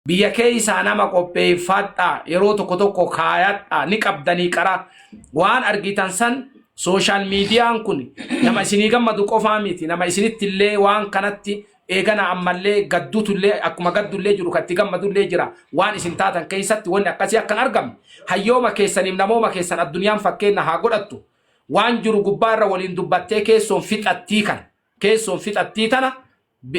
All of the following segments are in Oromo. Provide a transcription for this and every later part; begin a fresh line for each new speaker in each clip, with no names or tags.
Biyya keessaa nama qopheeffadhaa, yeroo tokko tokko kaayadhaa, ni qabdanii qara. Waan argitan san sooshaal miidiyaan kun nama isinii gammadu qofaa miti, nama isinitti illee waan kanatti eegana ammallee gaddutullee akkuma gaddullee jiru kan itti gammadullee jira. Waan isin taatan keessatti wanni akkasii akka hin argamne hayyooma keessaniif namooma keessan addunyaan fakkeenna haa godhattu. Waan jiru gubbaa irra waliin dubbattee keessoon fixattii kana. Keessoon fixattii tana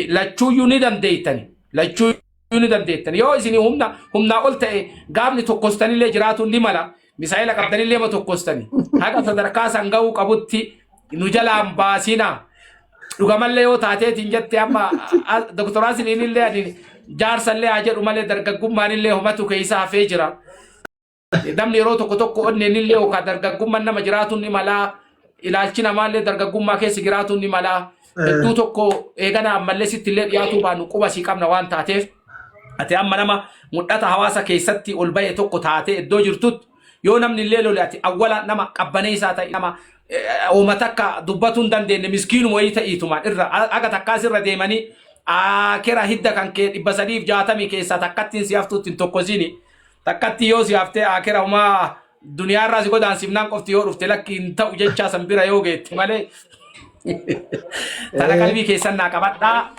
lachuuyyuu ni dandeettani. Lachuuyyuu ni dandeettani. Yoo isin humna humnaa ol ta'e gaafni tokkostanillee jiraatuun ni mala. Misaa'ila qabdanillee ma tokkostani. Haga sadarkaa san ga'uu qabutti nu jalaan baasinaa. Dhugamallee yoo taateetiin jette amma Dr. Asliinillee ani jaarsallee haa jedhu malee dargaggummaanillee homatu keessa hafee jira. Namni yeroo tokko tokko onneen illee yookaan dargaggummaan nama jiraatuun ni malaa. Ilaalchi namaallee dargaggummaa keessa jiraatuun ni malaa. Hedduu tokko eegana ammallee sitti illee dhiyaatuu baannu quba sii qabna waan taateef. Ati amma nama mul'ata hawaasa keessatti ol ba'e tokko taatee iddoo jirtutti yoo namni illee lole ati awwala nama qabbaneessaa ta'e nama uuma takka dubbatuu hin dandeenye miskiinuma wayii ta'iitumaan irra aga takkaas irra deemanii akira hidda kan kee 360 keessaa takkattiin si haftuutti hin tokkosiini. Takkatti yoo si haftee akira homaa duniyaa irraa si godaansifnaan qofti yoo dhufte lakki hin ta'u jechaa san bira yoo geette malee tana qalbii keessan naa qabadhaa.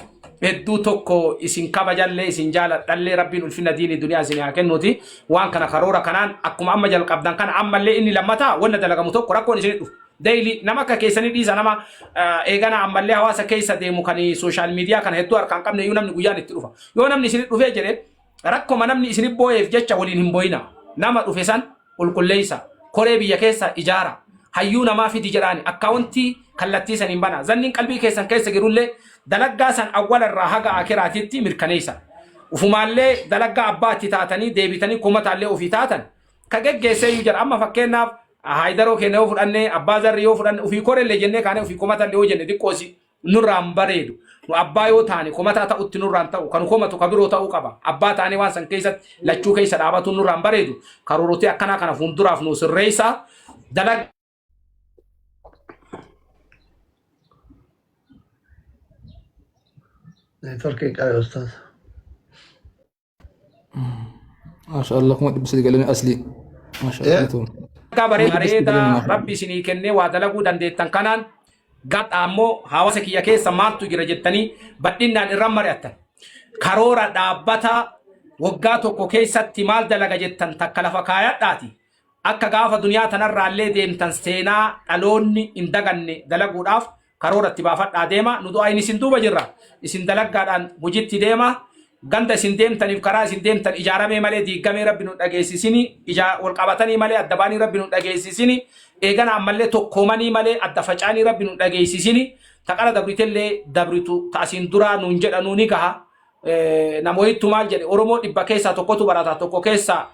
Hedduu tokko isin kabajallee isin jaaladhallee rabbiin ulfina diinii duniyaa isin haa kennuuti. Waan kana karoora kanaan akkuma amma jalqabdan kana ammallee inni lammataa wanna dalagamu tokko rakkoon isin dhufu. Daily nama akka keessanii dhiisa nama eegana ammallee hawaasa keessa deemu kan sooshaal miidiyaa kana hedduu harkaan qabne iyyuu namni guyyaan itti dhufa. Yoo namni isin dhufee jedhe Rakkoma namni isin boo'eef jecha waliin hin boo'ina. Nama dhufe san qulqulleessa. Koree biyya keessa ijaara. Hayyuu namaa fidi jedhaani. Akkaawuntii kallattii saniin bana. Zanniin qalbii keessan keessa jirullee dalaggaa san awwala irraa haga akiraatitti mirkaneessa. Ufumaallee dalaggaa abbaa itti taatanii deebitanii komataallee ofii taatan ka geggeessee iyyuu jira. Amma fakkeenyaaf Haayidaroo keenya yoo fudhanne abbaa zarri yoo fudhanne ofii korellee jennee kaanee ofii komatallee yoo jenne xiqqoosi nurraan bareedu. Nu abbaa yoo taane komataa ta'utti nurraan ta'u kan komatu ka biroo ta'uu qaba. Abbaa taanee waan san keessatti lachuu keessa dhaabatuun nurraan bareedu. Karoorotee akkanaa kana fuulduraaf nu sirreessa. Dalagaa
Neetworkiin qabe ustaaz.
Maasha Allah 300,000 galanii aslii. Maasha Allah galatoom.
Bareedaa rabbi isinii kennee waa dalaguu dandeettan kanaan gadha ammoo hawaasa kiyya keessa maaltu jira jettanii badhinnaan irra mari'attan. Karoora dhaabbata waggaa tokko keessatti maal dalaga jettan takka lafa kaayadhaati. Akka gaafa duniyaa tanarraallee deemtan seenaa dhaloonni hin daganne dalaguudhaaf karoora itti baafadhaa deema. Nu du'aayin isin duuba jirra. Isin dalaggaadhaan hojitti deema. Ganda isin deemtaniif karaa isin deemtan ijaaramee malee diiggamee rabbi nu dhageessisini. Ijaa wal qabatanii malee adda baanii rabbi nu dhageessisini. Eegana ammallee tokkoomanii malee adda facaanii rabbi nu dhageessisini. Taqara dabritellee dabritu ta asiin duraa nuun jedhanuu ni gaha. Namoottu maal jedhe Oromoo 100 keessaa tokkotu barata tokko keessaa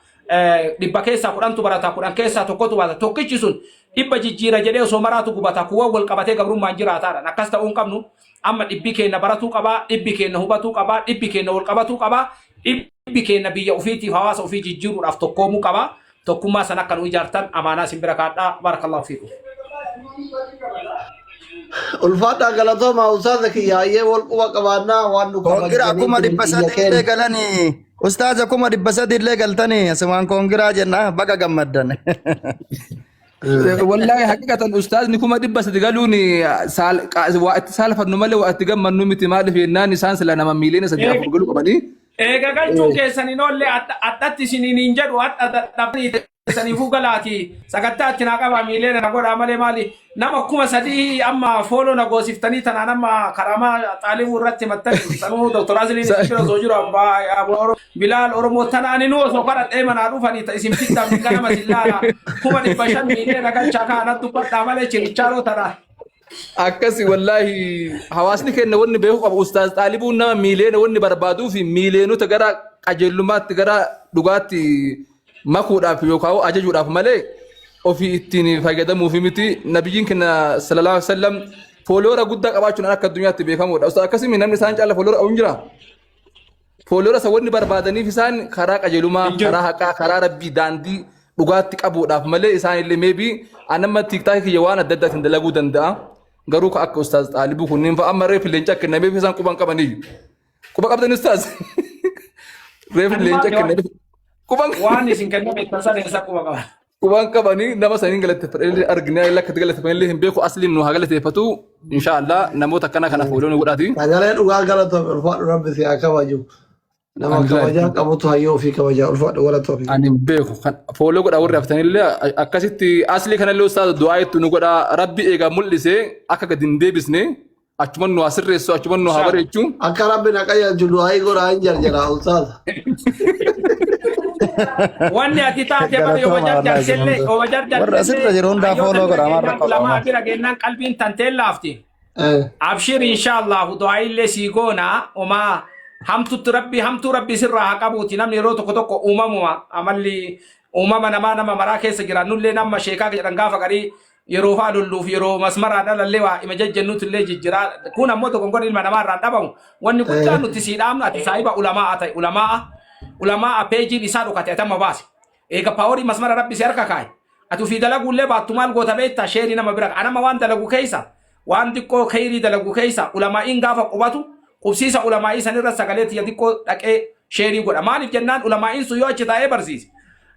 100 keessaa 10tu barata 10 keessaa tokkotu barata tokkichi sun 100 jijjiira jedhee osoo maraatu gubata kuwwan wal qabatee gabrummaan jiraataadhaan akkas ta'uu hin qabnu amma dhibbi keenya baratuu qabaa dhibbi keenya hubatuu qabaa dhibbi keenya wal qabatuu qabaa dhibbi keenya biyya ofiitiif hawaasa ofii jijjiiruudhaaf tokkoomuu qabaa tokkummaa san akka nu ijaartan amaanaa isin bira kaadhaa barakallahu fiikum.
Ulfaadhaa galatoomaa ustaaza kiyya hayyee wal quba qabaannaa waan nu
Koongira
kabajjaniif
kuma
isin
dhibba
kiyya
sadii illee
keenya.
galanii ustaaza 300,000 illee galtanii asumaan koongiraa jenna baga gammaddan.
Wallaahi haqiqatan ustaazni 300,000 galuun waa itti saalfannu malee waa itti gammannu miti maaliif jennaan isaan sila nama miiliyoona 3 4 galuu qabanii.
Eega galchuun keessan hin oolle addatti isiniin hin jedhu adda dadhabanii keessaniifuu galaati sagantaa itti naa qabaa miileena na godhaa malee maali nama 3000 amma fooloo na goosiftanii tanaan amma karaamaa xaalibuu irratti himattanii sanuu Dr. Asliin isin bira osoo jiru abbaa Bilaal Oromoo tanaan inuu osoo kadhadhee manaa dhufanii ta isin fittaa ganama isin laala 500,000 miileena galchaa kaanat dubbadhaa malee chirichaaroo tanaa.
Akkasi wallaahi hawaasni keenya wanni beekuu qabu ustaaz Xaalibuun nama miiliyoona wanni barbaaduu fi miiliyoonota gara qajeelummaatti gara dhugaatti makuudhaaf yookaan ajajuudhaaf malee ofii ittiin fayyadamuuf miti. Nabiyyiin keenya sallallahu alaihi wasallam fooloora guddaa qabaachuun akka addunyaatti beekamuudha. Ustaaz akkasii namni isaan caala fooloora qabu hin jiraa? Fooloora isa wanni barbaadaniif isaan karaa qajeelumaa,
Hin jiru.
karaa haqaa, karaa rabbii daandii dhugaatti qabuudhaaf malee isaan illee meebii an amma tiiktaakii kiyya waan adda addaatiin dalaguu danda'a. Garuu ka akka ustaaz Xaalibuu kunniin fa'a amma reefu leenca kennameef isaan quba hin qabaniyyu. Quba qabdan ustaaz. Reefu leenca kennanii quban
Waan isin kenname san eessa quba qaba.
Quban qabanii nama saniin galateeffadhee arginee lakka itti galateeffanillee hin beeku asliin nu haa galateeffatu inshaallah namoota akkana kana fuuloo nu godhaati.
Sagalee dhugaa galatoomi ulfaadhu rabbi si haa kabaju. Nama kabajaa qabutu hayyoo ofii kabajaa ulfaadhu galatoomi.
Ani hin beeku kan fooloo godha warri haftanillee akkasitti aslii kanallee ustaaza du'aa itti nu godha rabbi eegaa mul'isee akka gadi hin deebisne achuman nu haa sirreessu achuman nu haa bareechu.
Akka rabbi na qajeelchu du'aa'ii godhaa hin jarjaraa ustaaza.
Wanni ati taate bara yoo
Galatoomaa wallaahi isin
jarjartellee
hunduu.
yoo
Warra asirra
jarjartellee
jiru hundaa
hayyoota
fooloo
bira
godha maal
geennaan
rakkoo
ulamaa
qaba.
bira geennaan qalbiin tanteen laafti.
Eh.
Abshir inshallah du'aaillee sii goona homaa hamtutti rabbi hamtuu rabbi sirraa haa qabuuti namni yeroo tokko tokko uumamuma amalli uumama namaa nama maraa keessa jira nullee nama sheekaa jedhan gaafa garii yeroo faa lolluuf yeroo masmaraa dhalallee waa ima jajjannuutu illee jijjiraa kun ammoo dogongorri ilma namaa irraan dhabamu wanni guddaan nuti sii dhaamnu ati saahiba ulamaa ta'e ulamaa ulamaa peejiin isaa dhokate ati amma baase eega paaworii masmara rabbi si harka kaaye ati ofii dalaguullee baattu maal goota beektaa sheerii nama bira anama waan dalagu keessa waan xiqqoo kheyrii dalagu keessa ulamaa'iin gaafa qubatu qubsiisa ulamaa'ii sanirra sagalee tiyya xiqqoo dhaqee sheerii godha maaliif jennaan ulamaa'iin sun yoo achi taa'ee barsiise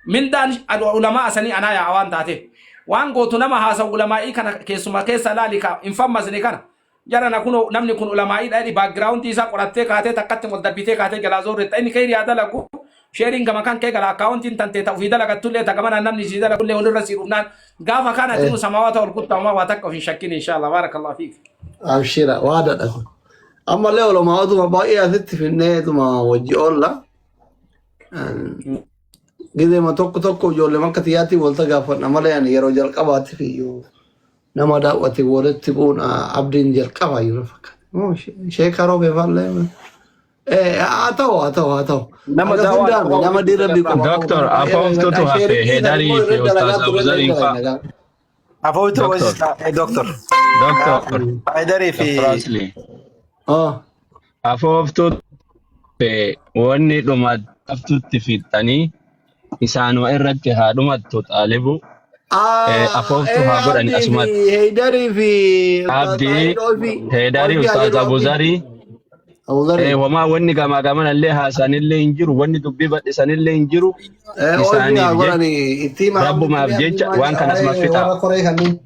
mindaan ulamaa sanii anaa yaa'a waan taateef waan gootu nama haasa'u ulamaa'ii kana keessuma keessa laali ka hin fammasne kana jarana kun namni kun ulamaa'iidha jedhi baakgiraawundii isaa qorattee kaatee takkatti ol darbitee kaatee jalaa zoorretta inni kheyrii haa dalagu Sheeriin gama kan kee gala akkaawuntiin tantee ta ofii dalagattullee ta gamanaan namni sii dalagullee walirra sii dhufnaan gaafa kaan ati samaawata ol kutta homaa waa takka of hin shakkin inshallah barakallahu fiik.
Abshira waadadha kun. Ammallee olamaatuma baay'ee asitti finneetuma wajji oolla. Gizeema tokko tokko ijoollee akka xiyyaatti walta gaafadha malee ani yeroo jalqabaatti fiyyuu nama daawwate walitti bu'uun abdiin jalqaba yeroo fakkaata. Sheekaa roobee faallee. Haa ta'u haa ta'u haa ta'u.
Nama
Haga
daawaa
hundaame
qofaa
nama
walitti
diin rabbii
dabarsaa.
qofa qabu
Doctor
kana baay'ee
afooftutu
dalagadha.
hafe
Sheeriin san
Hedarii
immoo
fi
irra
Ustaaz
dalagaa turre illee
Abuzariin fa'a.
dalagaa.
Afooftuu
Doctor
Doctor.
Doctor
Haidarii fi
Doctor Asli.
Oh.
Afooftuu hafe wanni dhuma haftutti fixxanii isaanuma irratti haa dhumattu xaalibu afooftuu haa godhani
Abdii fi
asumatti.
Heydarii fi Ustaaz
Abdii
Xaahir Olfi
Hedarii
Olfi haa
Ustaaz
jedhu Abdii.
Abuzarii
Abuzarii.
Homaa wanni gamaa gamanallee haasaanillee hin jiru wanni dubbii bal'isanillee hin jiru
Olfi haa
isaaniif jecha
godhani itti himaa abditti
rabbumaaf
mee abdii
jecha
maal
waan
jedha
kana asuma
waree
fixaa.
warra koree kanneen.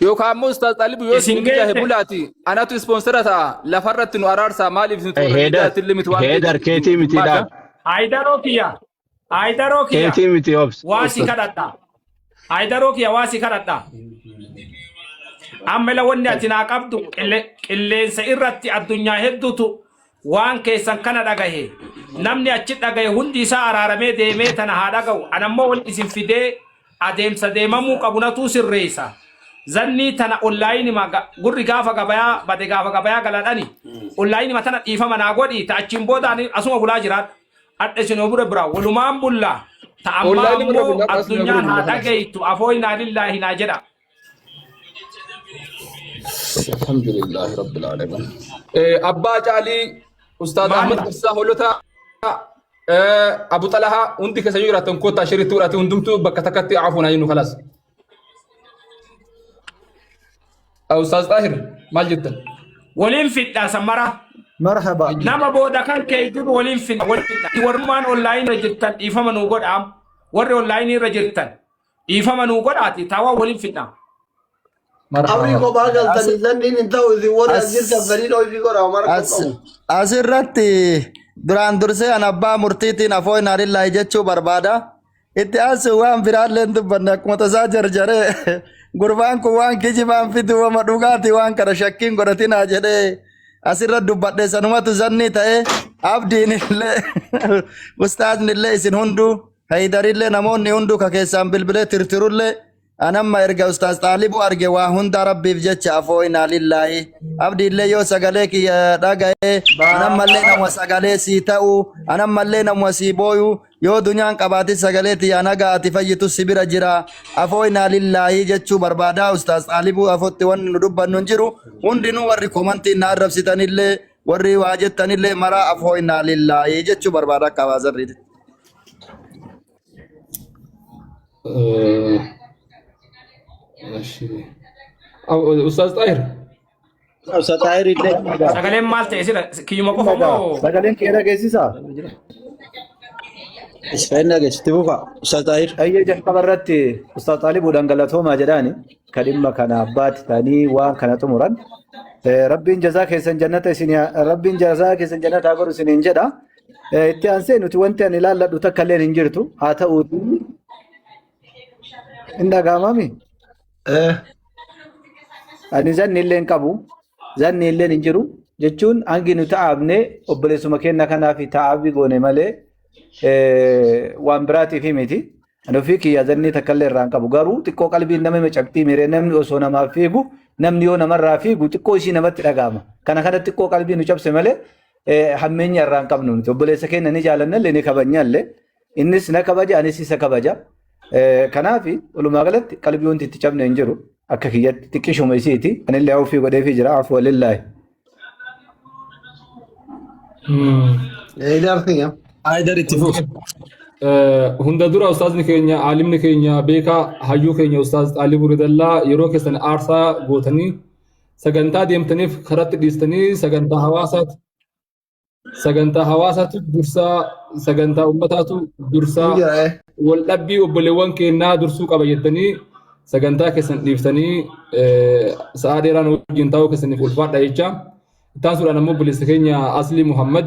Yookaan ammoo Ustaaz Xaalibu yoo
Isin
isin mijaa'e
geesse
bulaati anatu ispoonsera ta'a lafarratti nu araarsaa maaliif nuti warra
Heedar
miidiyaatti illee miti waan ta'eef
heedar keetii miti
maadha.
dhaab
Haydaroo kiyya Haydaroo kiyya
keetii miti obs.
waa si kadhadha. Haydaroo kiyya waa si kadhadha. Amma ila wanni ati naa qabdu qilleensa irratti addunyaa hedduutu waan keessan kana dhagahe. Namni achi dhagahe hundi isaa araaramee deemee tana haa dhagahu. Anammoo wanni isin fidee adeemsa deemamuu qabu natuu sirreessa. Zannii tana onlaayinima gurri gaafa gabayaa bade gaafa gabayaa galadhani onlaayinima tana dhiifama naa godhi ta achiin booda ani asuma bulaa jiraadha. Adha isin obura bira walumaan bulla. Ta ammaa
Onlaayinii bira
ammoo
bulla asuma bira
addunyaan haa
bulla.
dhagaytu afooynaa lillaahi naa jedha.
Alhamdulillahi rabbil alamin. Abbaa Caalii, Ustaaz
Maal
Ahmad Barsiisaa Hoolotaa, Abu Xalahaa hundi keessa yoo jiraattan kottaa shiritti godhate hundumtuu bakka takkatti afuun haa jennu kalaas. Ustaaz Xaahir maal jettan?
Waliin fidha sammara.
Marhaba.
Nama booda kan kee jiru waliin fidha. Waliin fidha. Warrummaan onlaayinii irra jirtan dhiifama nuu godhaa. Warri onlaayinii irra jirtan dhiifama nuu godhaati taawaa waliin fidha.
Abrii
Marhaba.
kophaa
As
galtanii zanniin hin ta'u isin warri as
as
jirtan fedhiin olfii godha mara
as
qabu.
asirratti duraan dursee an abbaa murtiitiin afoo inaa lillaahi jechuu barbaada. Itti aansuun waan biraallee hin dubbanne akkuma tasaa jarjaree gurbaan kun waan kijibaan fidu wama dhugaati waan kana shakkiin godhatinaa jedhee asirra dubbadhe sanumatu zannii ta'ee abdiin illee ustaazni illee isin hunduu haydarillee namoonni hunduu ka keessaan bilbilee tirtirullee An amma erga Ustaaz Xaalibuu arge waa hunda Rabbiif jecha afoo inaa lillaahi. Abdi illee yoo sagalee kiyya dhagaye an ammallee namuma sagalee sii ta'u an ammallee namuma sii booyu yoo dunyaan qabaatin sagalee tiyyaa nagaa ati fayyitu si bira jira afoo inaa lillaahi jechuu barbaadaa Ustaaz Xaalibuu afotti wanni nu dubbannu hin jiru hundinuu warri komantiin na arrabsitanillee warri waa jettanillee maraa afoo inaa lillaahi jechuu barbaada akka hawaasarriiti.
Ustaaz Xaahir.
Ustaz Xaahir illee
Sagaleen maal ta'e sila kiyyuma qofa moo?
Sagaleen kee dhageessisaa?
Isfa'in dhageessitti buufa. Ustaz Xaahir.
Ayyee jalqaba irratti Ustaaz Xaalibuudhaan galatoomaa jedhaani kan dhimma kana abbaatti ta'anii waan kana xumuran. Rabbiin jazaa keessan jannata isin Rabbiin jazaa keessan jannata haa godhu isiniin jedha. Itti aansee nuti wanti ani ilaalladhu takka illee hin jirtu. Haa ta'uuti hin dhaga'amami. Ani zanni illee hin qabu. Zanni illee hin jiru. Jechuun hangi nu ta'aabne obboleessuma keenya kanaaf ta'aabii goone malee waan biraatiif miti. Ani ofii kiyya zanni takka illee irraa hin qabu. Garuu xiqqoo qalbiin nama cabxii miree namni osoo namaaf fiigu namni yoo namarraa fiigu xiqqoo isii namatti dhaga'ama. Kana kana xiqqoo qalbii nu cabse malee hammeenya irraa hin qabnu nuti. Obboleessa keenya ni jaalanna illee ni kabajna illee. Innis na kabaja anis isa kabaja. Kanaaf walumaa galatti qalbii wanti itti cabne hin jiru. Akka kiyyatti xiqqishuma isiiti. Anillee ofii godheefii jira. Afu walillaahi.
Ijaarsi
Haayidar itti fuuf.
Hunda dura ustaazni keenya aalimni keenya beekaa hayyuu keenya ustaaz Xaalibuu Ridallaa yeroo keessan aarsaa gootanii sagantaa deemtaniif karatti dhiistanii sagantaa hawaasaati sagantaa hawaasaatu dursaa sagantaa ummataatu dursaa wal dhabbii obboleewwan keenyaa dursuu qaba jettanii sagantaa keessan dhiiftanii sa'aa dheeraan wajjin taa'uu keessaniif ulfaadha jecha. Itti aansuudhaan ammoo obboleessa keenya Aslii Muhammad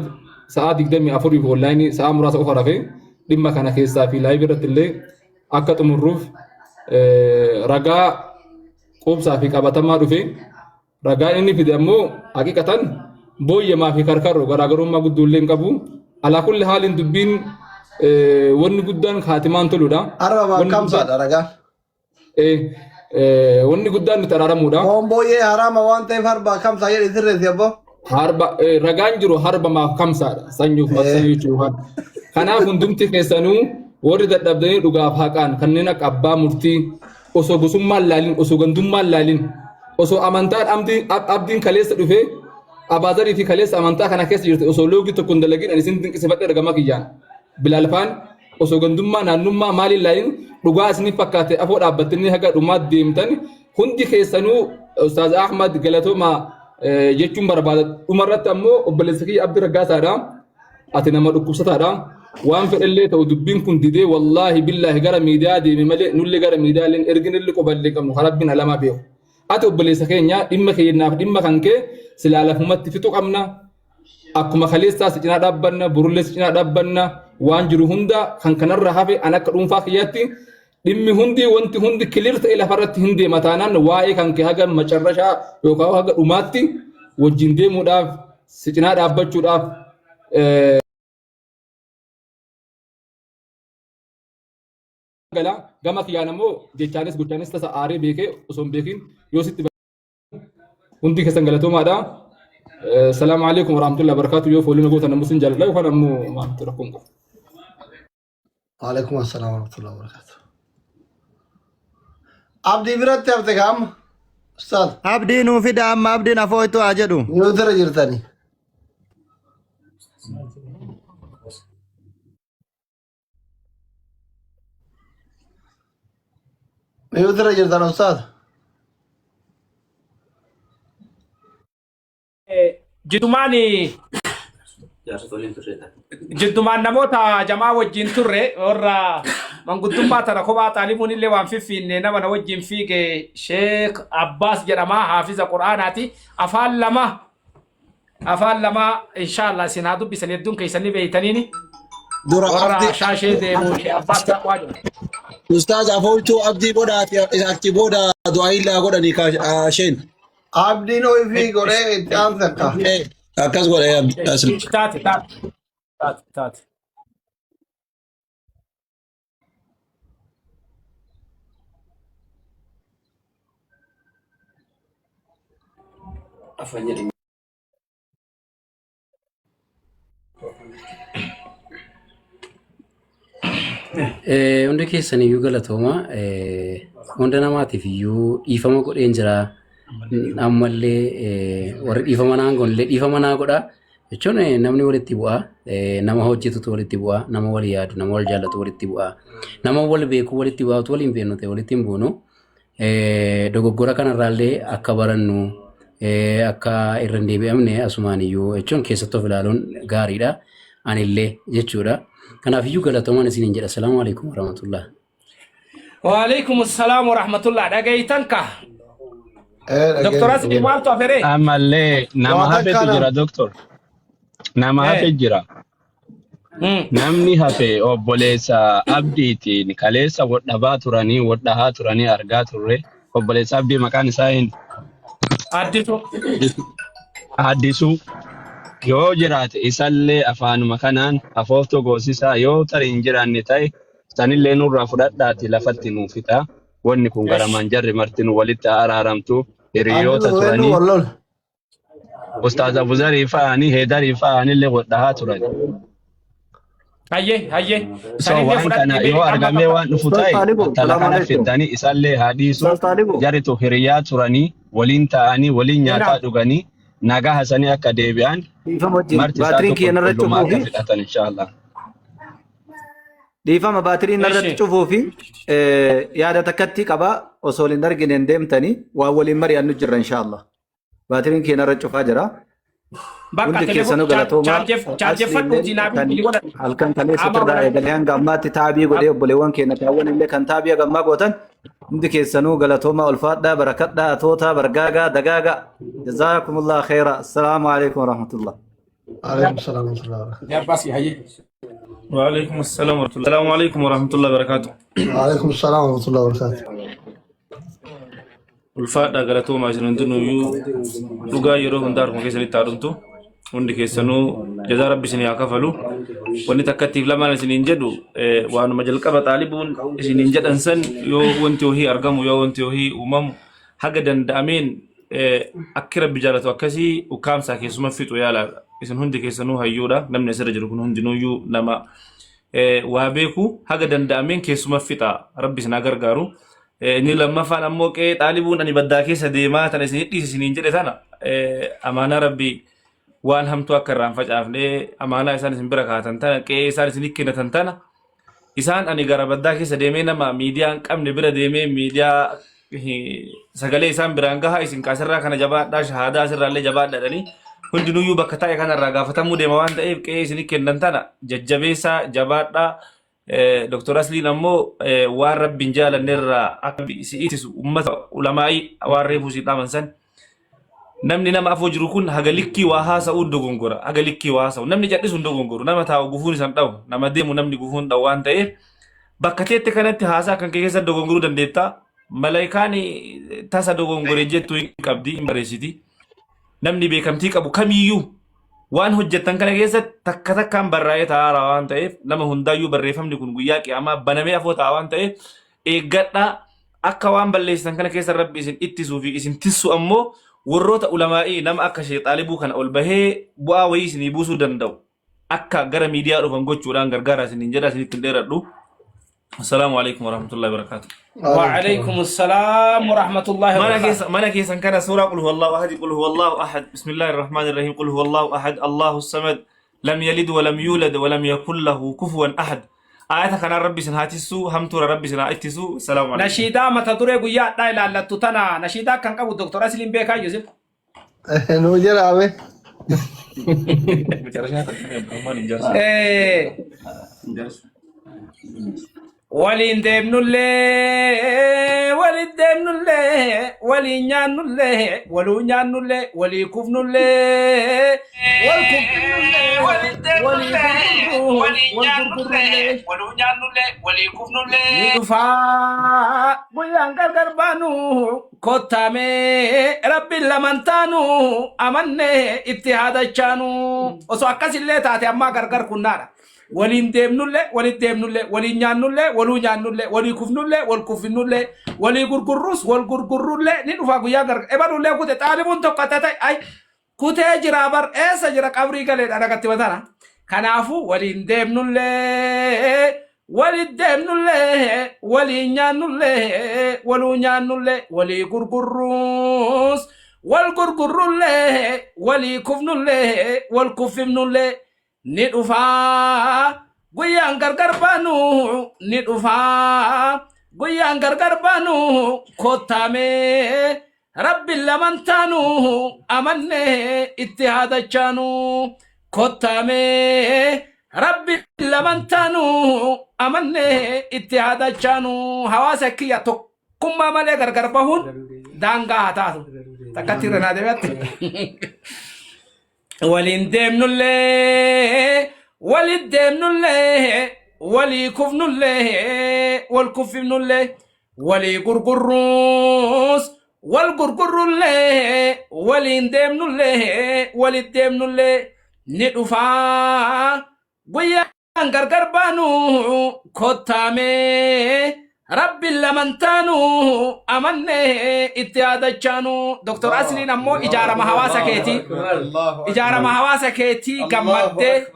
sa'aa 24 fi onlaayinii sa'aa muraasa qofa rafee dhimma kana keessaa fi laayivii irratti illee akka xumurruuf ragaa quubsaa fi qabatamaa dhufe Ragaan inni fide ammoo haqiqatan booyyamaa fi karkarro garaagarummaa guddoo illee hin qabu. Alaa kulli haaliin dubbiin wanni guddaan kaatimaan toludha.
Arba
Wanni guddaan
kamsaadha ragaan.
wanni guddaan nuti araaramuudha.
Foon booyyee haraama waan ta'eef harba kamsaa jedhi sirreessi abboo.
Harba ragaan jiru harba maaf kamsaadha. Sanyuuf maksanyuu jechuudha. Kanaaf hundumti keessanuu warri dadhabdanii dhugaaf haqaan kanneen akka abbaa murtii osoo gosummaan laalin osoo gandummaan laalin osoo amantaan abdiin kaleessa dhufee abaazarii fi kaleessa amantaa kana keessa jirte osoo loogii tokko hin dalagin ani isin dinqisifadhe ergama kiyyaan bilaal faan osoo gandummaa naannummaa maaliin laalin dhugaa isiniif fakkaate afoo dhaabbattanii haga dhumaa deemtan hundi keessanuu Ustaaz Ahmad galatoomaa jechuun barbaada dhumarratti ammoo obboleessa kiyya Abdii Raggaasaadha. Ati nama dhukkubsataadha. Waan fedhellee ta'u dubbiin kun didee wallaahi billaahi gara miidiyaa deeme malee nullee gara miidiyaa illee erginillee quballee qabnu kan rabbiin alamaa beeku. Ati obboleessa keenya dhimma keenyaaf dhimma kan kee silaa lafumatti fixu qabna. Akkuma kaleessaa si cinaa dhaabbanna borullee si cinaa dhaabbanna waan jiru hunda kan kanarra hafe an akka dhuunfaa kiyyaatti dhimmi hundi wanti hundi kilir ta'e lafarratti hin deema taanaan waa'ee kan kee haga macarrashaa yookaan haga dhumaatti wajjin deemuudhaaf si cinaa dhaabbachuudhaaf gala gama kiyyaan ammoo jechaanis gochaanis tasa aaree beekee osoo hin beekin yoo sitti hundi keessan galatoomaadha. Salaamu alaikum warahmatullahi wabarakatuh yoo foolina gootan ammoo sin jaaladha yookaan ammoo maaltu rakkoon qabu.
Waalaikum assalam warahmatullahi wabarakatuh. Abdii biratti hafte ka amma. Ustaaz.
Abdii nuu fida amma abdiin afooytu haa jedhu.
Niwutira jirtani. Niwutira jirtan ustaaz.
Jiddumaan jiddumaan namoota jamaa wajjin turre warra manguddummaa tana kophaa xaalibuun illee waan fiffiinne nama na wajjin fiige Sheek Abbaas jedhama haafiza Qur'aanaati afaan lama afaan lama inshaallah isin haa dubbisan hedduun keessan ni beeytaniini
Dura
warra
abdii
shaashee deemu Sheek Abbaas Taqwaa jedhama.
Ustaaz afooltuu abdii godhaati achi booda du'aa illaa godhanii kaasheen.
Abdiin ofii godhee itti aansa akka.
Akkas godhee abdi asli.
Taate taate taate taate.
Hundi keessan iyyuu galatooma. Hunda namaatiif iyyuu dhiifama godheen jira. Ammallee warri dhiifama naan goonellee dhiifama naa godha. Jechuun namni walitti bu'a. Nama hojjetutu walitti bu'a. Nama wal yaadu, nama wal jaallatu walitti bu'a. Nama wal beeku walitti bu'a. Utuu wal hin beeknu ta'e walitti hin buunu. Dogoggora kanarraallee akka barannu Akka irra hin deebi'amne asumaan iyyuu jechuun keessatti of ilaaluun gaariidha. Anillee jechuudha. Kanaaf iyyuu galatoomaan isiniin jedha. Salaamu alaikum warahmatullah.
Waalaikum salaam warahmatullah. Dhageeytan ka.
Ee
Doktor
dhageenya
Asli
dhageenya.
maaltu haferee?
Ammallee nama
Waa
hafetu
takka
jira doktor. Nama hafe jira. Namni hafe obboleessa Abdiitiin kaleessa wodhabaa turanii wodhahaa turanii argaa turre. Obboleessa Abdii maqaan isaa hin
Addisu.
Addisuu yoo jiraate isallee afaanuma kanaan afooftuu goosisaa yoo tarii hin jiraanne ta'e sanillee nurraa fudhadhaati lafatti nuu fixa. Wanni kun
Esh.
garamaan jarri martinuu walitti haa araaramtu hiriyoota
Addisu eenyu
turanii
wal lola.
Ustaaz Abuzarii fa'aanii Heedarii fa'aanillee wodhahaa turan.
Hayyee hayyee.
So
Sanillee
waan kana
fudhadhee
yoo
amma
argamee waan dhufu
Ustaz
ta'e
Xaalibu,
battala
salaamu
kana
alaikum.
fiddanii isaallee haa dhiisu.
Ustaz Xaalibu,
Jaritu hiriyaa turanii waliin taa'anii waliin nyaataa
Naam.
dhuganii nagaa hasanii akka deebi'an
dhiifama wajjin
marti
baatiriin
isaatu
kiyya narra
qulqullummaa
cufuu
akka
fi
fidhatan inshaallah.
dhiifama baatiriin narratti
Eshi.
cufuu fi yaada takkatti qaba osoo waliin argine hin deemtanii waan waliin mari'annu jirra inshaallah. Baatiriin kiyya narra cufaa jira.
Bakka
Hundi
telefon
keessanuu galatoomaa.
chaarjeffadhuuti
Asliilleen
naa
kan
bilbili godhadhu.
halkan kaleessa
Qaama
irraa
godhadhu.
eegalee hanga ammaatti taabii godhee obboleewwan keenya kaawwan illee kan taabii haga ammaa gootan hundi keessanuu galatoomaa ulfaadhaa barakadhaa atootaa bargaagaa dagaagaa jazaakumullah kheera assalaamu alaikum warahmatullah.
Alaikum salaam wa rahmatullahi wa barakatuh.
Abbas hayyee.
وعليكم السلام ورحمة الله السلام عليكم ورحمة الله وبركاته
Wa alaikum salaam wa rahmatullahi wa barakatuh.
Ulfaadhaa galatoomaa isin hundinuyyuu dhugaa yeroo hundaa harkuma keessanitti haa dhumtu. Hundi keessanuu jazaa rabbi isinii haa kafalu. Wanni takkattiif lamaan isiniin jedhu waanuma jalqaba xaalibuun isiniin jedhan san yoo wanti wahii argamu yoo wanti wahii uumamu haga danda'ameen akki rabbi jaalatu akkasii ukkaamsaa keessuma fixu yaala. Isin hundi keessanuu hayyuudha. Namni asirra jiru kun hundinuyyuu nama waa beeku haga danda'ameen keessuma fixa. Rabbi isin haa gargaaru. Inni lammaffaan ammoo qe'ee xaalibuun ani baddaa keessa deemaa tana isin dhiise isiniin jedhe tana amaanaa rabbii waan hamtuu akka irraa hin facaafne amaanaa isaan isin bira kaatan tana qe'ee isaan isin kennatan tana isaan ani gara baddaa keessa deemee nama miidiyaa hin qabne bira deemee miidiyaa sagalee isaan biraan gahaa isin kaasirraa kana jabaadhaa shahaadaa asirraallee jabaadhaa jedhanii hundinuyyuu bakka taa'e kanarraa gaafatamuu deema waan ta'eef qe'ee isin kennan tana jajjabeessaa jabaadhaa Dr. Asliin ammoo waan rabbi hin jaalanne irraa akka si ittisu ummata ulamaa'ii waan reefuu si dhaaman san namni nama afoo jiru kun haga likkii waa haasa'uun dogongora haga likkii waa haasa'u namni cadhisu hin dogongoru nama taa'u gufuun isan dha'u nama deemu namni gufuun dha'u waan ta'eef bakka teette kanatti haasaa kan kee keessa dogongoruu dandeetta malaayikaan tasa dogongore jettu hin qabdi hin barreessiti namni beekamtii qabu kamiyyuu Waan hojjettan kana keessatti takka takkaan barraa'ee taa'aara waan ta'eef nama hundaayyuu barreeffamni kun guyyaa qiyaamaa banamee afoo taa'a waan ta'eef eeggadhaa akka waan balleessitan kana keessa rabbi isin ittisuu fi isin tissu ammoo warroota ulamaa'ii nama akka Sheekh Xaalibuu kana ol bahee bu'aa wayii isinii buusuu danda'u akka gara miidiyaa dhufan gochuudhaan gargaaraa isiniin jedha isinitti hin dheeradhu. Assalaamu alaikum warahmatullahi wabarakatuh.
وعليكم السلام ورحمة الله
Mana
وبركاته
keessa mana keessan kana suuraa qul huwallahu ahad qul huwallahu ahad bismillahir rahmanir rahim qul huwallahu ahad Allahu samad lam yalid wa lam yulad wa lam yakul lahu kufuwan ahad. Ayata kanaan rabbi isin haa tissu hamtuura rabbi isin haa ittisu. Assalaamu alaikum.
Nashiidaa mata duree guyyaa hadhaa ilaallattu tana nashiidaa kan qabu Dr. Asliin beekaa Yusuf.
Nuu jedhaame.
Waliin deemnullee waliin deemnullee waliin nyaannullee waluu nyaannullee walii kufnullee wal kufnullee walii gurgurru wal gurgurrullee waluu nyaannullee walii kufnullee ni dhufaa guyyaan gargar baanu Kottaamee rabbiin laman taanu amannee itti haadachaanu osoo akkasillee taate ammaa gargar kunnaadha. Waliin deemnullee walitti deemnullee waliin nyaannullee waluu nyaannullee walii kufnullee wal kufinnullee walii gurgurrus wal gurgurrullee ni dhufa guyyaa gargar ebalullee kute xaalibuun tokko adda ta'e ay Kutee jiraa bar eessa jira qabrii galeedha dhagatti matana. Kanaafuu waliin deemnullee waliin deemnullee waliin nyaannullee waluu nyaannullee walii gurgurruus wal gurgurrullee walii kufnullee wal kuffifnullee ni dhufaa guyyaan gargar baanu ni dhufaa guyyaan gargar baanu kottaamee Rabbi laman taanu amannee itti haadachaanu kottaamee Rabbi laman taanu amannee itti haadachaanu hawaasa kiyya tokkummaa malee gargar bahuun daangaa haa taatu. Takkatti irra naa deebi'atte. Waliin deemnullee walit deemnullee walii kufnullee wal kuffifnullee walii gurgurruus wal gurgurrullee waliin deemnullee walit deemnullee ni dhufaa guyyaa Kan gargar baanu kottaamee rabbi laman taanu amannee itti yaadachaanu Dr. Asliin ammoo ijaarama hawaasa keetii ijaarama hawaasa keetii gammaddee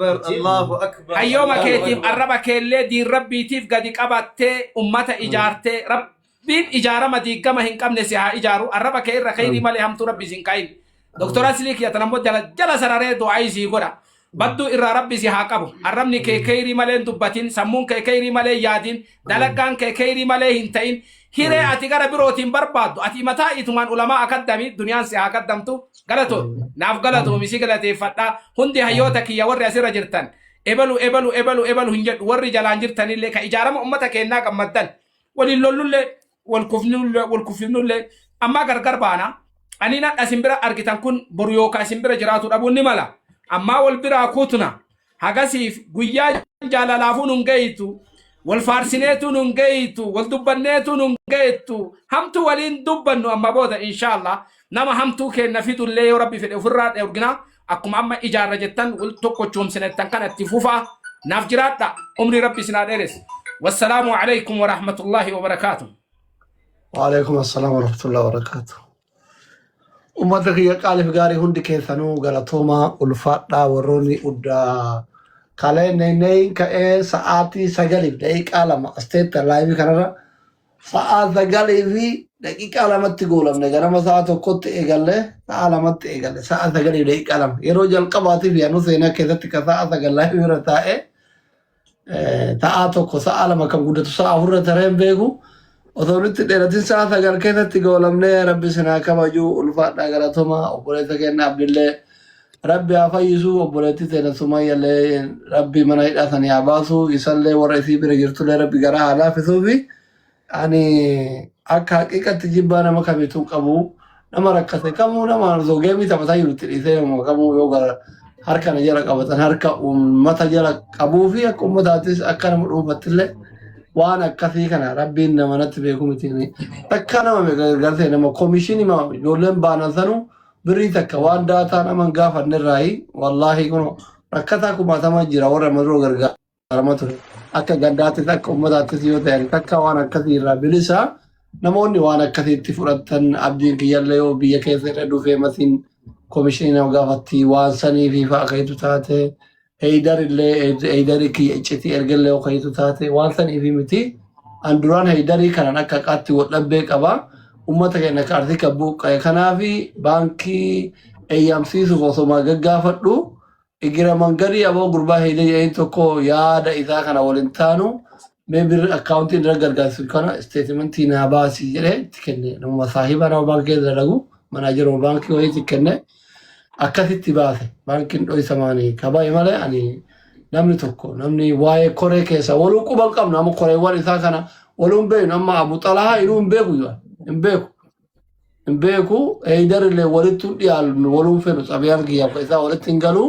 hayyooma keetiif arraba keellee diin rabbiitiif gadi qabattee ummata ijaartee rabbiin ijaarama diiggama hin qabne si haa ijaaru arraba kee irra kheyrii malee hamtuu rabbi sin kaa'in Dr. Aslii kiyya tan ammoo jala jala sararee du'aayii sii godha. Badduu irraa rabbi si haa qabu. Arrabni kee keyrii malee hin dubbatin, sammuun kee keyrii malee hin yaadin, dalagaan kee keyrii malee hin ta'in. Hiree ati gara birootiin barbaaddu, ati mataa itumaan ulamaa akaddami, duniyaan si haa kaddamtu. Galatoomi. Naaf galatoomi si galateeffadha. Hundi hayyoota kiyya warri asirra jirtan. Ebalu ebalu ebalu ebalu hin jedhu warri jalaan jirtanillee ka ijaarama ummata keennaa gammaddan. Waliin lollullee wal kufnullee wal kuffifnullee ammaa gargar baana. Ani nadha isin bira argitan kun boru yookaan isin bira jiraatu dhabuun ni mala. Ammaa wal biraa kutna. Hagasiif guyyaa jaalalaafuu nun geeytu. Wal faarsineetu nun geeytu. Wal dubbanneetu nun geettu. Hamtu waliin dubbannu amma booda inshaallah. Nama hamtuu keenna fidullee yoo rabbi fedhe ofirraa dhoorgina. Akkuma amma ijaarra jettan wal tokkochoomsina jettan kana itti fufaa. Naaf jiraadha. Umrii rabbi isin haa dheeressu. Wassalaamu alaikum warahmatullaahi wabarakaatuh.
Waalaikum assalam warahmatullahi wabarakatuh. Uummata kiyya qaaliif gaarii hundi keessanuu galatoomaa ulfaadhaa warroonni uddaa kalee neeneen ka'ee sa'aatii 9:02 as teetta live kanarra sa'aa 9:02tti goolamne ganama sa'a 1tti eegalle sa'a 2tti eegalle sa'a 9:02 yeroo jalqabaatiif yaanu seenaa keessatti ka sa'a 9 live irra taa'ee Sa'aa 1 sa'a 2 kan guddatu sa'a 4 irra taree hin beeku. Osoo nutti dheeratin sa'a 9 keessatti goolamnee rabbi isin haa kabaju ulfaadhaa galatoomaa obboleessa keenya Abdillee rabbi haa fayyisu obboleettii teenya Sumayyallee rabbi mana hidhaa sanii haa baasu isallee warra isii bira jirtullee rabbi garaa haa laafisuufi ani akka haqiiqatti jibbaa nama kamiituu qabu nama rakkate kamuu nama osoo geemii taphataa jiru itti dhiisee nama kamuu yoo gara harka na jala qabatan harka uummata jala qabuu fi akka uummataattis akka nama dhuunfattillee waan akkasii kana rabbiin nama natti beeku miti. Takka nama gargaartee nama komishinii ijoolleen baanan sanuu birrii takka waan daataa nama hin gaafanne irraayi wallaahi kun rakkataa kumaatama jira warra maduroo gargaara. Arama ture. Akka gandaattis akka uummataattis yoo ta'an takka waan akkasii irraa bilisa. Namoonni waan akkasiitti fudhatan abdiin kiyyallee yoo biyya keessa irra dhufee masiin komishinii nama gaafatti waan sanii fi fa'a kayitu taate Heydar illee Heydarii kiyya iccitii ergallee yoo kayitu taate waan sanii fi miti. An duraan Heydarii kanan akka qaatti wal dhabbee qaba. Uummata keenya ka Arsii kan buqqa'e kanaafi baankii eeyyamsiisuuf osoma gaggaafadhu Igira mangadii aboo gurbaa heydee jedheen tokko yaada isaa kana waliin taanu mee birri akkaawuntii irra gargaarsu kana isteetimentii naa baasii jedhee itti kenne namuma saahiba nama baankii keessa dalagu manaajeruma baankii wayii itti kenne akkasitti baase baankiin dhoysamaanii kabaye malee ani namni tokko namni waa'ee koree keessa waluu quban qabnu amma koreewwan isaa kana waluu hin beeknu amma Abu Xalahaa inuu hin beeku hin beeku hin beeku Heydar illee walitti hin dhiyaallu waluun fedhu xabiyaan kiyyaaf isaa walitti hin galu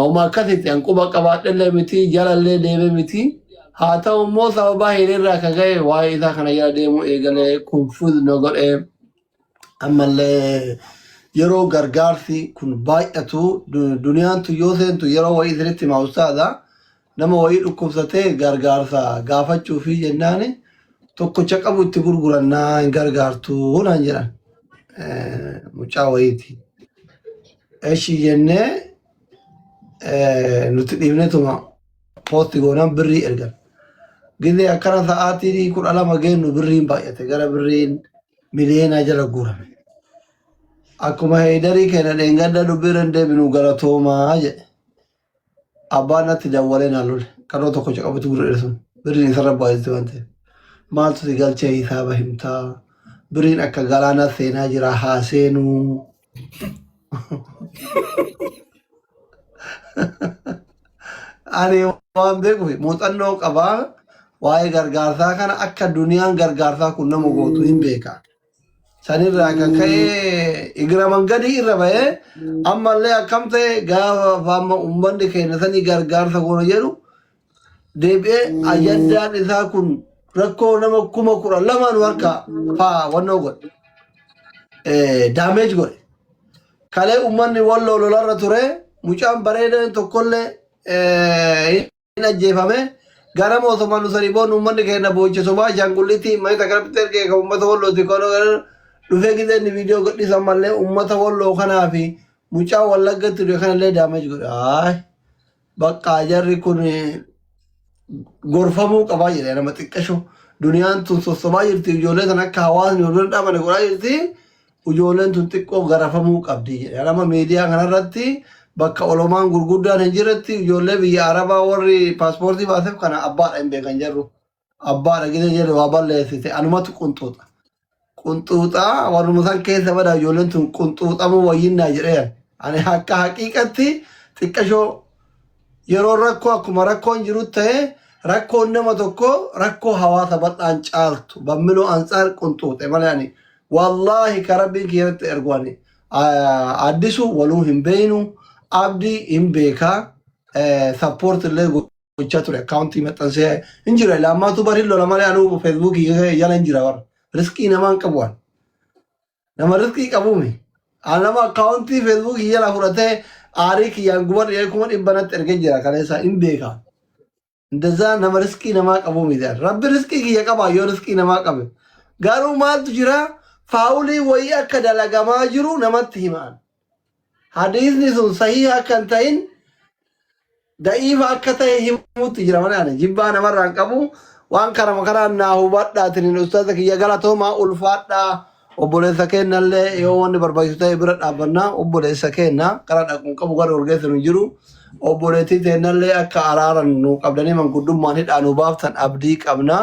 Homa akkasitti an quba qabaadhellee miti jalallee deeme miti haa ta'u immoo sababa hiriirraa kan ka'e waa'ee isaa kana jala deemuu eegalee confuse na godhee ammallee yeroo gargaarsi kun baay'atu duniyaan tun yoo seentu yeroo wayii isinitti himaa ustaaza nama wayii dhukkubsatee gargaarsa gaafachuu fi jennaani tokkocha qabu itti gurgurannaa hin gargaartu naan jedhan mucaa wayiiti. Eshi jennee nuti dhiifnetuma poosti goonaan birrii ergan. Gizee akkana sa'aatii 12 geennu birriin baay'ate gara birriin miliyeenaa jala guurame. Akkuma heedarii keenya dheengadda dubbii irra hin deebinu galatoomaa jedhe. Abbaan natti dawwalee naan lole. Qaroo tokkocha qabutu gurra sun. Birriin isarra baay'ate waan ta'eef. Maaltu si galchee hisaaba himtaa? Biriin akka galaanaa seenaa jira haa seenuu. Ani waan beekuuf muuxannoo qabaa waa'ee gargaarsaa kana akka duniyaan gargaarsaa kun nama gootu hin beeka. Sanirraa kan ka'e igira mangadii irra ba'ee ammallee akkam ta'e gaafa faama uummanni keenya sanii gargaarsa goona jedhu deebi'ee ajandaan isaa kun rakkoo nama 12,000 nu harka faa wannoo godhe. Daameej godhe. Kalee uummanni walloo lolarra ture mucaan bareedaan tokkollee hin ajjeefame. Ganama osoo nu sanii boonu uummanni keenya boo'icha sobaa ashaangulliitii mana takka bitti ergee kan uummata wallooti kan dhufee gisee inni viidiyoo gadhiisan mallee uummata walloo kanaa fi mucaa wallaggatti du'e kanallee daameej godhe. Ayi bakka jarri kun gorfamuu qabaa jedhe nama xiqqasho. Duniyaan tun sossobaa jirti ijoollee tan akka hawaasni wal bira dhaabane godhaa jirti. Ijoolleen tun xiqqoo garafamuu qabdi jedhe. Nama miidiyaa kanarratti bakka olomaan gurguddaan hin jirretti ijoollee biyya Arabaa warri paaspoortii baaseef kana abbaadha hin beekan jarru. Abbaadha gidee jedhe waa balleessite anumatu qunxuuxa. Qunxuuxaa warruma san keessa bada ijoolleen tun qunxuuxamuu wayyinnaa jedheen. Ani akka haqiiqatti xiqqashoo yeroo rakkoo akkuma rakkoon jiru ta'e rakkoon nama tokko rakkoo hawaasa bal'aan caaltu bammiloo ansaar qunxuuxe malee ani wallaahi ka rabbiin kiyyatti ergu ani addisu waluu hin beeynu abdii hin beekaa sappoort illee gochaa ture akkaawuntii maxxansee hin jira laammaatu bar hin lola malee anuu feesbuukii jala hin jira bara riskii namaan qabu ani. Nama rizqii qabuumi. An nama akkaawuntii feesbuukii jala fudhatee aarii kiyyaan gubadhu jedhee 100,000 natti ergee jira kaleessa hin beeka. Indazaa nama rizqii namaa qabuumi. Rabbi rizqii kiyya qaba yoo rizqii namaa qabe. Garuu maaltu jira faawulii wayii akka dalagamaa jiru namatti himaan. Hadiisni sun sahiha akka hin ta'in da'iifa akka ta'e himuutti jira malee ani jibbaa namarraa hin qabu waan kana kanaan naa hubadhaatiin ustaaza kiyya galatoomaa ulfaadhaa obboleessa keenyallee yoo wanni barbaachisu ta'e bira dhaabbannaa obboleessa keenya gara dhaqu hin qabu gara olgeessu hin jiru obboleettii teennallee akka araaran nu qabdanii manguddummaan hidhaa nu baaftan abdii qabna.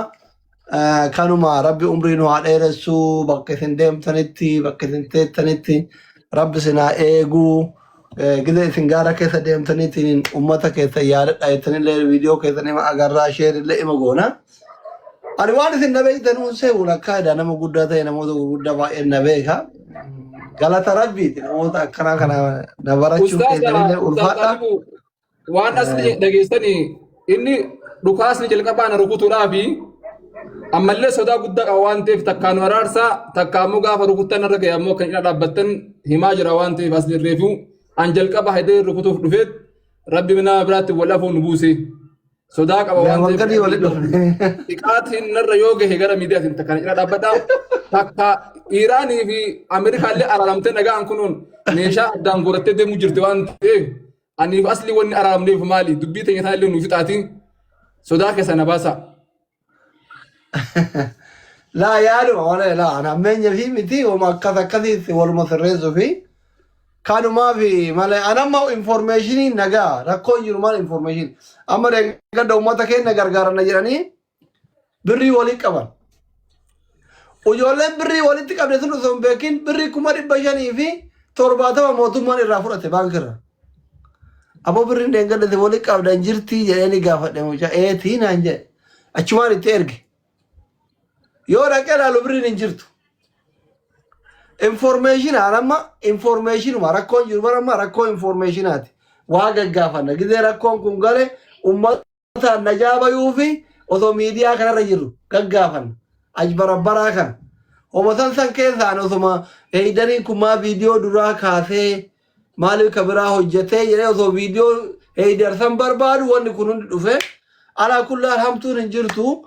Kanuma rabbi umrii nu haa dheeressu bakka isin deemtanitti bakka isin teettanitti rabbi isin haa eegu Gizee isin gaara keessa deemtaniitiin ummata keessa yaadadha jettanillee viidiyoo keessan ima agarraa sheerillee ima goona. Ani waan isin na beektan se'u lakkaa'edha nama guddaa ta'e namoota gurguddaa baay'een na beeka. Galata rabbiiti namoota akkanaa kana na barachuun
Ustaaza
keessanillee
Ustaaz
ulfaadha.
Xaalibuu waan asli dhageessanii inni dhukaasni jalqabaa na rukutuudhaa fi ammallee sodaa guddaa qaba waan ta'eef takkaa nu araarsaa takkaa ammoo gaafa rukuttan irra ga'e ammoo kan ina dhaabbattan himaa jira waan ta'eef asli reefuu an jalqaba haidee rukutuuf dhufeet rabbi nama biraatti wal afuu nu buuse. Sodaa qaba waan ta'eef
Mangadii walitti dhufne.
xiqaatiin narra yoo gahe gara miidiyaatiin takka na cina dhaabbadha. Takka Iiraanii fi Ameerikaallee araaramtee nagaan kunuun meeshaa addaan gorattee deemuu jirti waan ta'eef aniif asli wanni araaramneef maali dubbii teenya tana illee nuuf fixaatiin sodaa keessa na baasa.
Laa yaaduma malee laa an hammeenya fi miti wama akkas akkasiitti waluma sirreessuu fi kanumaa fi malee an amma informeeshinii nagaa rakkoon jiru maal informeeshinii amma deeggadda uummata keenya gargaaranna jedhanii birrii walii qaban. Ijoolleen birrii walitti qabde sun osoo hin beekin birrii 570,000 mootummaan irraa fudhate baankirra. Aboo birriin dheengadda walitti qabdan jirtii jedhee ni gaafadhe mucaa eetii naan jedhe. Achumaan itti erge. Yoo dhaqee ilaalu birriin hin jirtu. Information amma informationuma rakkoon jiru bara amma rakkoo informationaati. Waa gaggaafanna. Gizee rakkoon kun gale uummataan najaa bayuu fi osoo miidiyaa kanarra jirru gaggaafanna. Ajbarabbaraa kana. Homa san san keessaan osoma heydariin kun maa viidiyoo duraa kaasee maaliif ka biraa hojjetee jedhee osoo viidiyoo heydar san barbaadu wanni kun hundi dhufe alaa kullaan hamtuun hin jirtu.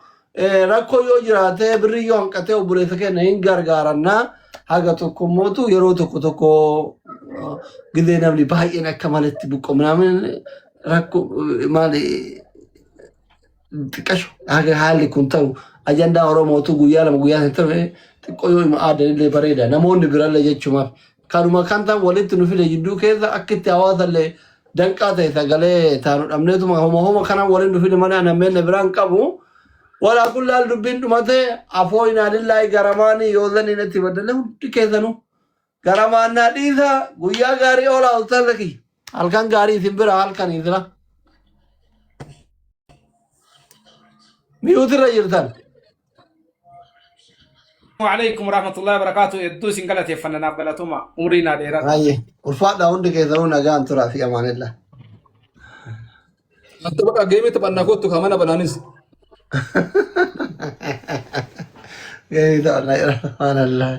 Rakkoo yoo jiraate birrii yoo hanqatee obboleessa keenya hin gargaarannaa haga tokko mootu yeroo tokko tokko gizee namni baay'een akka malatti buqqoomnaamin rakkoo maali xiqqasho haga haalli kun ta'u ajandaa Oromootu guyyaa lama guyyaa hin ta'e xiqqoo yoo ima aadanillee bareeda namoonni birallee jechumaaf kanuma kan ta'an walitti nu fide jidduu keessa akka itti hawaasallee danqaa ta'e sagalee taanu dhabneetuma homa homa kanaan waliin nu fide malee an hammeenna biraan qabu. Walaa kullaal dubbiin dhumate afoo inaa lillaahi garamaanii yoo zaniin itti baddalee hundi keessanuu garamaan naa dhiisa guyyaa gaarii oolaa ustaaza kiyya. Halkan gaarii isin bira halkan isira. Miyuutirra jirtan.
Waalaikum warahmatullahi wabarakatuh. Hedduu isin galateeffanna naaf galatuma. Umrii naa dheeradha.
Baay'ee ulfaadhaa hundi keessanuu nagaan turaa fi amaanillah.
Ante bakka geemii taphannaa kottu ka mana banaanis.
Geemii taphannaa jedha. Subhaanallah.